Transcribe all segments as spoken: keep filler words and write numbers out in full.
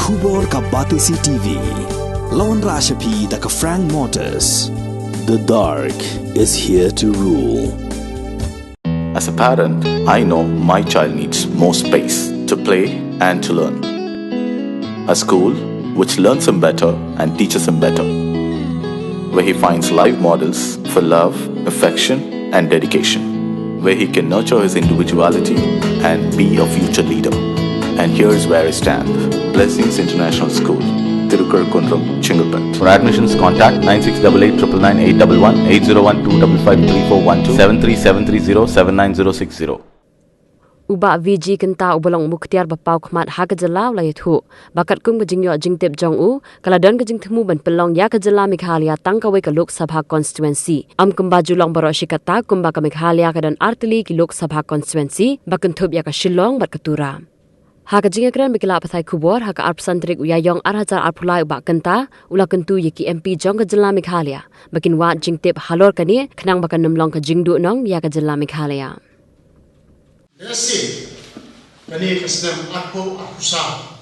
Khubor ka Batesi T V. Lawan Rashapi da ka Frank Motors. The dark is here to rule. As a parent, I know my child needs more space to play and to learn. A school which learns him better and teaches him better, where he finds live models for love, affection, and dedication, where he can nurture his individuality and be a future leader. And here's where I stand. Blessings International School, Tirukar Kundrum, Chengalpet. For admissions, contact nine six double eight triple nine eight double one, eight zero one two double five three four one two, seven three seven three zero seven nine zero six zero. U Bah V G Kynta uba long u Muktiar ba paw khmat ha ka jylla u la ïathuh ba katkum ka jingïoh jingtip jong u, ka la don ka jingthmu ban pynlong ïa ka jylla Meghalaya tang kawei ka Lok Sabha constituency. Ym kumba ju long baroh shi katta, kumba ka Meghalaya ka don artylli ki Lok Sabha constituency ba kynthup ïa ka Shillong bad ka Tura. Ha ka jingïakren bad ki lad pathai khubor ha ka arphew san tarik u Ïaïong ar hajar arphew lai, u Bah Kynta u la kyntu ïa ki M P jong ka jylla Meghalaya ba kin wad jingtip halor kane, khnang ba kan ym long ka jingduhnong ïa ka jylla Meghalaya. Lehse kane ka snem arphew arphew saw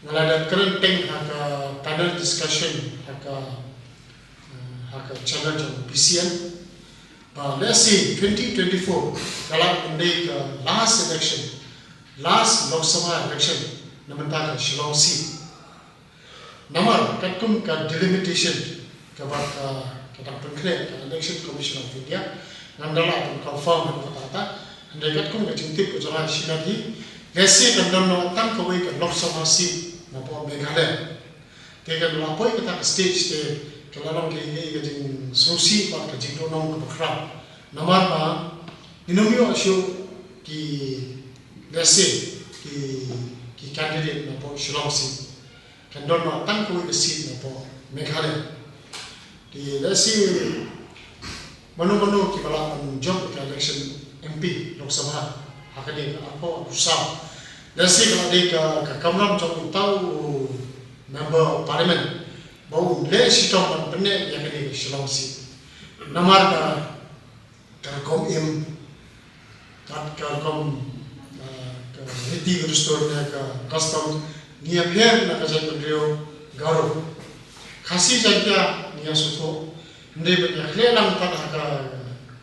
nga la dep kren teng ha ka panel discussion ha ka, eh, ha ka channel jong B C N. Ba lehse twenty twenty-four ka la dei ka last election, last Lok Sabha election na bynta ka Shillong seat. Namar katkum ka delimitation kaba ka, ka dang pynkhreh ka Election Commission of India, ngam da lah ban confirm ha kata kata. Hynrei katkum ka jingtip ka jong nga, shi na hi, lehse kan don noh tang kawei ka Lok Sabha seat napoh Meghalaya. Te kan la poi kata ka stage te ka la long ka, ka, ka jingsngewsih bad ka jingduhnong kaba khraw. Namar ba ngin ym ïoh shuh ki, lehse ki, ki candidate napoh Shillong seat. Kan don noh tang kawei ka seat napoh Meghalaya. Te lehse mano mano kiba lah ban jop ka election M P Lok Sabha ha kane ka arphew arphew saw, lehse ka la dei ka, ka kamram jong uta u Member of Parliament ba un leh shitom ban pynneh ïa kane ka Shillong seat. Namar ka, ka rukom im, ka, ka rukom, ah, ka riti ka dustur ne ka custom, ngi ïapher na ka jaitbynriew Garo. Khasi Jaiñtia ngi ïasngewthuh. Hynrei ban ïakhleh lang pat ha ka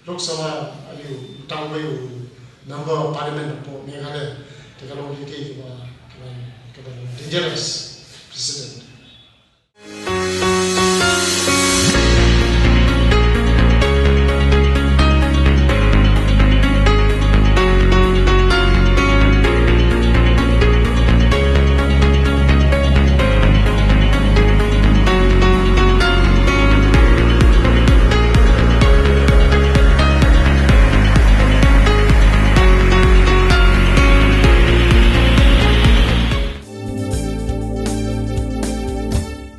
Lok Sabha, ïa u tang uwei u Member of Parliament napoh Meghalaya, te ka long lynti kaba, kaba, kaba dangerous precedent.